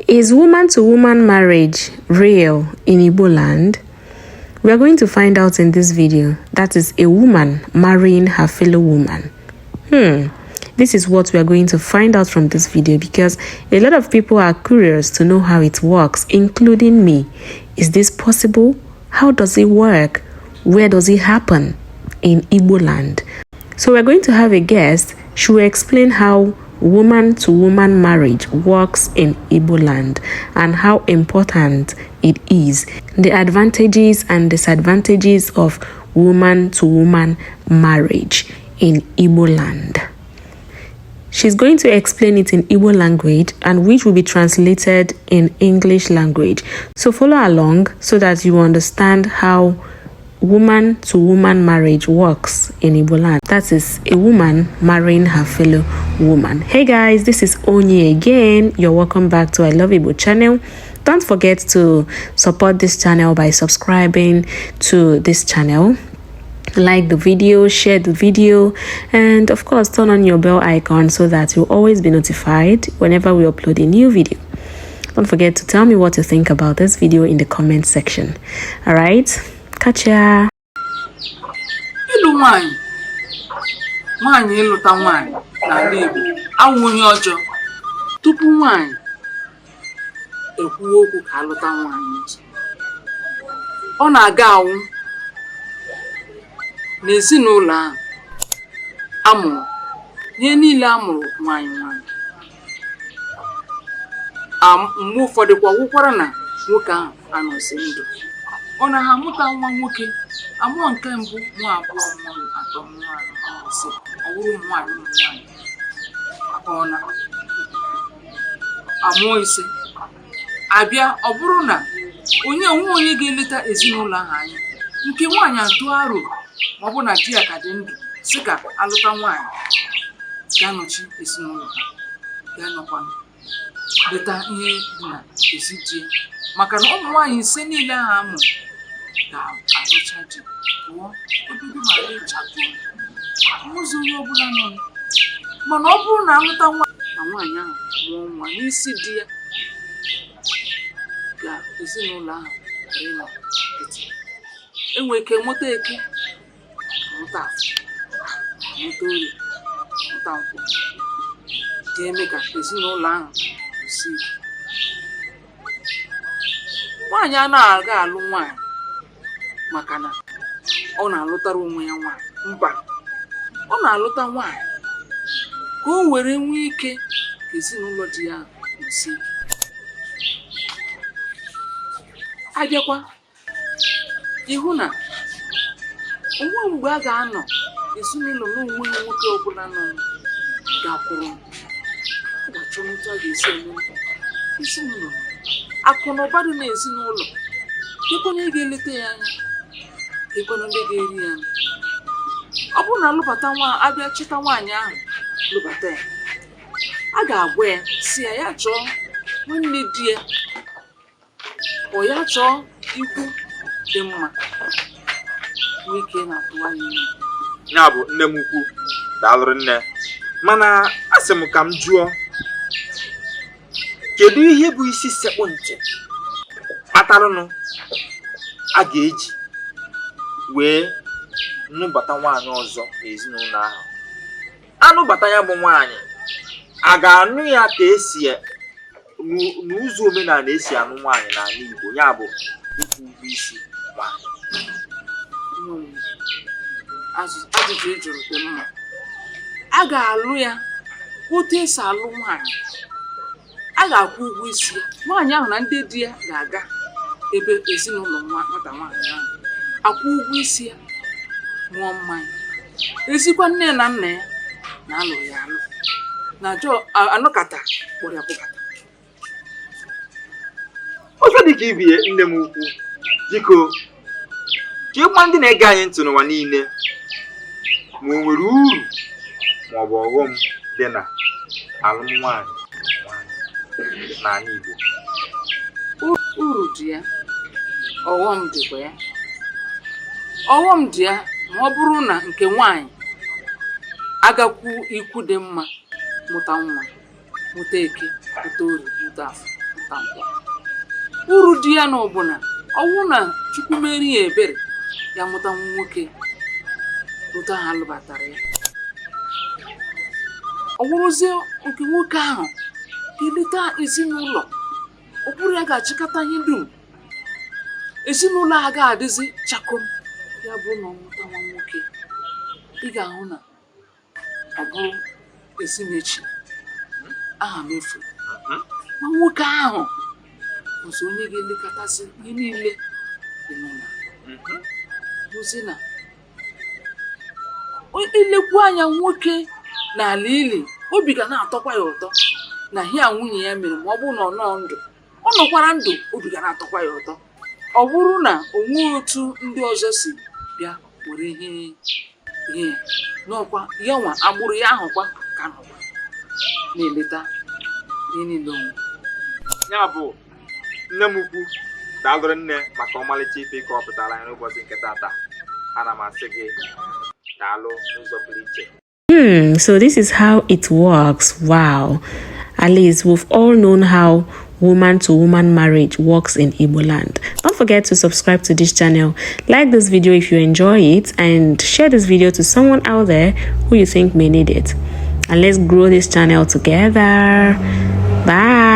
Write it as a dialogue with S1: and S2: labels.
S1: Is woman to woman marriage real in Igboland? We are going to find out in this video. That is a woman marrying her fellow woman. This is what we are going to find out from this video because a lot of people are curious to know how it works, including me. Is this possible? How does it work? Where does it happen in Igboland? So we're going to have a guest. She will explain how woman to woman marriage works in Igboland and how important it is, the advantages and disadvantages of woman to woman marriage in Igboland. She's going to explain it in Igbo language and which will be translated in English language. So follow along so that you understand how woman to woman marriage works in Igboland. That is a woman marrying her fellow woman. Hey guys, this is Onyi again. You're welcome back to I Love Igbo channel. Don't forget to support this channel by subscribing to this channel, like the video, share the video, and of course turn on your bell icon so that you'll always be notified whenever we upload a new video. Don't forget to tell me what you think about this video in the comment section. All right, catch ya.
S2: Ịlụ nwaanyị, nwaanyị ịlụta nwaanyị n'ala Igbo awụ ihe ọjọọ. Tupu nwaanyị ekwuwe okwu ka alụta nwaanyị ọzọ, ọ na-aga awụ n'ezinụlọ ahụ amụrụ ihe niile amụrụ nwaanyị nwaanyị. Mgbe ụfọdụ kwa wụkwara na nwoke ahụ anọzi ndụ, ọ na ha amụta nwa nwoke, amụọ nke mbụ, nwa abụọ, nwa atọ, nwa anọ, nwa ise, ọ bụrụ ụmụ nwaanyị, ụmụ nwaanyị, ọ na amụọ ise abịa, ọ bụrụ na onye onwe onye ga-eleta ezinụlọ ahụ anya, nke nwaanyị atụ aro, ma ọ bụ na di ya ka dị ndụ, sị ka alụta nwaanyị ga-anọchi ezinụlọ ha, ga-anọkwanụ leta ihe dị na ezi di ya, maka na ụmụ nwaanyị ise niile ahụ amụ ga-alụcha di pụọ, obido ma lechatuo nwụzi onye ọbụla nọ. Mana ọ bụrụ na alụta nwaanyị na nwaanyị ahụ mụọ nwa n'isi di ya, ka ezinụlọ ahụ ghara ịnọ nkịtị, enwe ike nweta eke, nweta afọ, nweta orie, nweta nkwọ, ga-eme ka ezinụlọ ahụ kwụsie ike. Nwaanyị anaghị aga alụ nwaanyị maka na ọ na-alụtara onwe ya nwaanyị. Mba, ọ na-alụta nwaanyị ka o were nwee ike ka ezinụlọ di ya kwụsie ike. Abịakwa ịhụ na onwe mgbe a ga-anọ ezinụlọ na onweghị nwoke ọbụla nọ gakwuru, a ga-achọ otu a ga-esi eme ezinụlọ, akụ na ụba dị n'ezinụlọ, kekwana onye ga-eleta ya anya, kekwana ndị ga-eri ya. Ọ bụrụ na alụbata nwa, abịa chịta nwaanyị ahụ lụbata ya, a ga-agwa ya si ya ya chọọ nwanne di ya, ọ ya chọọ ikwu dị mma, nwee ike na-atụwa ya ime.
S3: Ya bụ, nne m ukwu, daalụrụ nne, mana asị m ka m jụọ, kedu ihe bụ isi sekpụ ntị kpatarụnụ a ga-eji wee nụbata nwaanyị ọzọ n'ezinụlọ ahụ? Anụbata ya bụ nwaanyị, a ga-anụ ya ka esi n'ụzọ omenala esi anụ nwaanyị n'ala Igbo, ya bụ ịkwụ ụgwọ isi nwaanyị?
S2: Ajụjụ ị jụrụ dị mma. A ga-alụ ya otu esi alụ nwaanyị, a ga-akwụ ụgwọ isi ya. Nwaanyị ahụ na ndị di ya ga-aga ebe ezinụlọ nwata nwaanyị ahụ, akwụ ụgwọ isi ya, ṅụọ mmanya, ezikwa nne na nna ya na alụrụ ya alụ na jọ anọkata kpọrọ ya kpụbata.
S3: Ọzọ dị ka ibie, nne m ukwu, biko ka ịgwa ndị na-ege anyị ntị n'ụwa niile ma o nwere uru ma ọ bụ ọghọm dị na alụm nwaanyị nwaanyị n'ala Igbo.
S2: Uru dị ya, ọghọm dịkwa ya. Ọghọm dị ya ma ọ bụrụ na nke nwaanyị agakwu ikwu dị mma, mụta nwa, mụta eke, mụta orie, mụta afọ. na-alụbata nkwọ. Uru dị ya na ọbụna ọwụ na Chukwu mere ya ebere, ya mụta nwa nwoke otu ahụ alụbatara ya, ọ wụrụzie nke nwoke ahụ ga-eleta ezinụlọ. Ọ bụrụ ya ga-achịkọta ihe dum ezinụlọ a ga-adịzi chakom. Ya bụrụ na ọ mụta nwa nwoke, ị ga-ahụ na ọ bụrụ ezimechi aha mefu nwa nwoke ahụ bụzi onye ga-elekọtasị ihe niile dị n'ụlọ. Bụzi na ilekwu anya nwoke n'ala ili, obi ga na-atọkwa ya ụtọ na ihe a nwunye ya mere. Ma ọ bụrụ na ọ nọọ ndụ, ọ nọkwara ndụ, obi ga na-atọkwa ya ụtọ. Ọ bụrụ na o nweghị otu ndị ọzọ si bịa were ihe ya n'ọkwa ya, nwa agbụrụ ya ahụkwa ka nọkwa na-eleta ihe niile onwe.
S3: Ya bụ, nne m ukwu, daalụrị nne maka ọmalịcha ife ike ọ pụtara anyị n'ụbọchị nke tata. Ana m asị gị daalụ n'ụzọ pụrụ iche.
S1: So this is how it works. Wow. At least we've all known how woman to woman marriage works in Igbo land. Don't forget to subscribe to this channel, like this video if you enjoy it, and share this video to someone out there who you think may need it. And let's grow this channel together. Bye.